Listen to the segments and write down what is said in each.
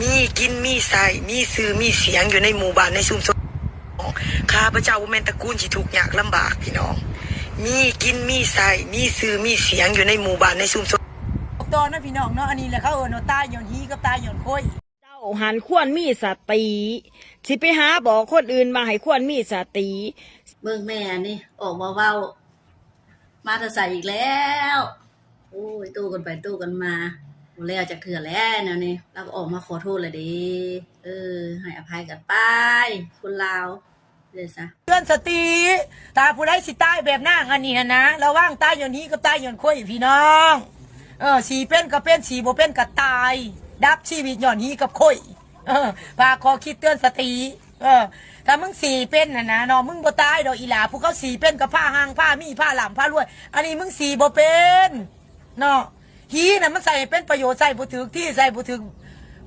ມີກິນມີໃຊ້ ມີຊື່ມີສຽງຢູ່ໃນໝູ່ບ້ານໃນຊຸມຊົນ. ຂ້າພະເຈົ້າບໍ່ແມ່ນຕະກູນທີ່ທຸກຍາກລຳບາກ ພີ່ນ້ອງ. ມີກິນມີໃຊ້ ມີຊື່ມີສຽງຢູ່ໃນໝູ່ບ້ານໃນຊຸມຊົນ. ຕໍ່ເນາະ ພີ່ນ້ອງເນາະ, ອັນນີ້ແຫຼະເຂົາເອີ້ນວ່າຕາຍຍ້ອນຫີກັບຕາຍຍ້ອນໂຄຍ. ເຈົ້າຫັ້ນຄວນມີສະຕິ ຊິໄປຫາບອກຄົນອື່ນວ່າໃຫ້ຄວນມີສະຕິ. ເບິ່ງແມ່ນີ້ອອກມາເວົ້າ ມາແຕ່ໃສອີກແລ້ວ. ໂອ້ຍ ໂຕ້ກັນໄປໂຕ້ກັນມາ ບໍ່ແລ້ວຈັກເທື່ອແຫຼະແນວນີ້. ລາວກໍອອກມາຂໍໂທດແລ້ວເດ້. ເອີ ໃຫ້ອະໄພກັນໄປ ຄົນລາວເດ້ຊະ. ເຕືອນສະຕິ ຖ້າຜູ້ໃດຊິຕາຍແບບນາງອັນນີ້ຫັ້ນນະ ລະວັງຕາຍຍ້ອນຫີກັບຕາຍຍ້ອນໂຄຍ ພີ່ນ້ອງ. ເອີ ຊິເປັນກໍເປັນ ຊິບໍ່ເປັນກໍຕາຍ ດັບຊີວິດຍ້ອນຫີກັບໂຄຍ. ເອີ ຝາກຂໍ້ຄິດເຕືອນສະຕິ. ເອີ ຖ້າມຶງຊິເປັນຫັ້ນນະເນາະ ມຶງບໍ່ຕາຍດອກອີ່ຫຼ້າ. ພວກເຂົາຊິເປັນກໍພາຮັ່ງພາມີ ພາລ່ຳພາລວຍ. ອັນນີ້ມຶງຊິບໍ່ເປັນເນາະ. ຫີນະມັນໃຊ້ໃຫ້ເປັນປະໂຫຍດ ໃຊ້ບໍ່ຖືກທີ່ ໃຊ້ບໍ່ຖືກ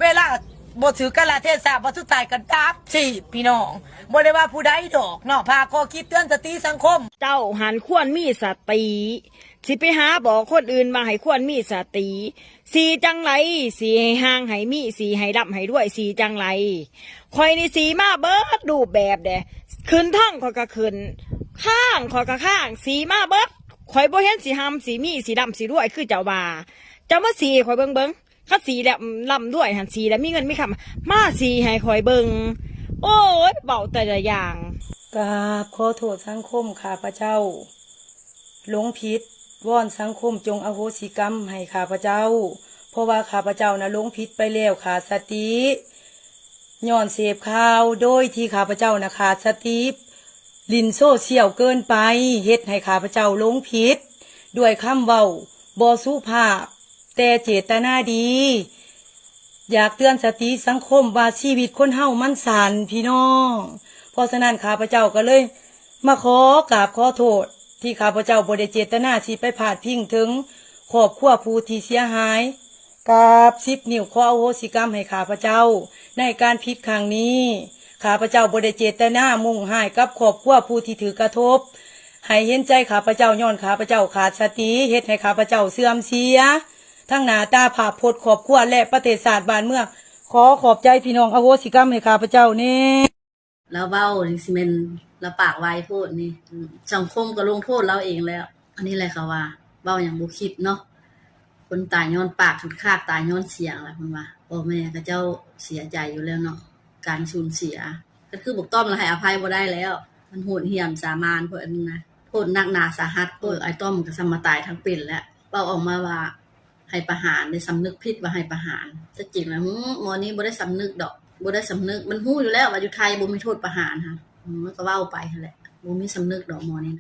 ເວລາ ບໍ່ຖືກກາລະເທສະ ບັດສຸດທ້າຍກໍດັບຊີບ ພີ່ນ້ອງ. ບໍ່ໄດ້ວ່າຜູ້ໃດດອກເນາະ ຝາກຂໍ້ຄິດເຕືອນສະຕິສັງຄົມ. ເຈົ້າຫັ້ນຄວນມີສະຕິ ຊິໄປຫາບອກຄົນອື່ນວ່າໃຫ້ຄວນມີສະຕິ. ຊິຈັ່ງໃດ ຊິໃຫ້ຮັ່ງໃຫ້ມີ ຊິໃຫ້ລ່ຳໃຫ້ລວຍ ຊິຈັ່ງໃດ. ຂ້ອຍນີ້ຊິມາເບິດຮູບແບບເດ້ ຂຶ້ນເທິງຂ້ອຍກໍຂຶ້ນ ຄ້າງຂ້ອຍກໍຄ້າງ ຊິມາເບິດ. ຂ້ອຍບໍ່ເຫັນຊິຮ່ຳ ຊິມີ ຊິລ່ຳ ຊິລວຍຄືເຈົ້າວ່າ. ເຈົ້າມາຊິໃຫ້ຂ້ອຍເບິ່ງເບິ່ງ ຄັນຊິແລ້ວ ອືມ ລ່ຳລວຍຫັ້ນ ຊິແລ້ວມີເງິນມີຄຳ ມາຊິໃຫ້ຂ້ອຍເບິ່ງ. ໂອ້ຍ ເວົ້າແຕ່ລະຢ່າງ. ກາບຂໍໂທດສັງຄົມ ຂ້າພະເຈົ້າຫຼົງຜິດ ວອນສັງຄົມຈົ່ງອະໂຫສິກຳໃຫ້ຂ້າພະເຈົ້າ ເພາະວ່າຂ້າພະເຈົ້ານະຫຼົງຜິດໄປແລ້ວ ຂາດສະຕິ ຍ້ອນເສບຂ່າວໂດຍທີ່ຂ້າພະເຈົ້ານະຂາດສະຕິ ຫຼິ້ນໂຊຊຽວເກີນໄປ ເຮັດໃຫ້ຂ້າພະເຈົ້າຫຼົງຜິດດ້ວຍຄຳເວົ້າບໍ່ສຸພາບ ແຕ່ເຈດຕະນາດີ. ຢາກເຕືອນສະຕິສັງຄົມວ່າຊີວິດຄົນເຮົາມັນສັ້ນ ພີ່ນ້ອງ. ເພາະສະນັ້ນ ຂ້າພະເຈົ້າກໍເລີຍມາຂໍກາບຂໍໂທດ ທີ່ຂ້າພະເຈົ້າບໍ່ໄດ້ເຈດຕະນາຊິໄປພາດພິງເຖິງຄອບຄົວຜູ້ທີ່ເສຍຫາຍ. ກາບສິບນິ້ວຂໍອະໂຫສິກຳໃຫ້ຂ້າພະເຈົ້າໃນການຜິດຄັ້ງນີ້. ຂ້າພະເຈົ້າບໍ່ໄດ້ເຈດຕະນາມຸ່ງຮ້າຍກັບຄອບຄົວຜູ້ທີ່ຖືກກະທົບ. ໃຫ້ເຫັນໃຈຂ້າພະເຈົ້າ ຍ້ອນຂ້າພະເຈົ້າຂາດສະຕິ ເຮັດໃຫ້ຂ້າພະເຈົ້າເສື່ອມເສຍ ທັງໜ້າຕາພາບພົດຄອບຄົວ ແລະ ປະເທດຊາດບ້ານເມືອງ. ຂໍຂອບໃຈພີ່ນ້ອງ ອະໂຫສິກຳໃຫ້ຂ້າພະເຈົ້າແດ່. ລາວເວົ້ານີ້ຊິແມ່ນລາວປາກໄວໂພດນີ້ ອືມ ສັງຄົມກໍລົງໂທດລາວເອງແລ້ວ. ອັນນີ້ແຫຼະເຂົາວ່າ ເວົ້າຫຍັງບໍ່ຄິດເນາະ. ຄົນຕາຍຍ້ອນປາກ ຄັນຄາກຕາຍຍ້ອນສຽງລະ ເພິ່ນວ່າ. ພໍ່ແມ່ເຂົາເຈົ້າເສຍໃຈຢູ່ແລ້ວເນາະ ການສູນເສຍ. ຄັນຄືບັກຕ້ອມລະໃຫ້ອະໄພບໍ່ໄດ້ແລ້ວ ມັນໂຫດຫ້ຽມສາມານໂພດ ອັນນັ້ນນະ ໂທດໜັກໜາສາຫັດໂພດ. ອ້າຍຕ້ອມກໍສ່ຳມາຕາຍທັງເປັນແລ້ວ ເວົ້າອອກມາວ່າ ໃຫ້ປະຫານເດ້ ສຳນຶກຜິດວ່າໃຫ້ປະຫານ. ແຕ່ຈິງແລ້ວ ຫື ໝໍນີ້ບໍ່ໄດ້ສຳນຶກດອກ ບໍ່ໄດ້ສຳນຶກ. ມັນຮູ້ຢູ່ແລ້ວວ່າຢູ່ໄທບໍ່ມີໂທດປະຫານຫັ້ນ ມັນກໍເວົ້າໄປຫັ້ນແຫຼະ ບໍ່ມີສຳນຶກດອກໝໍນີ້.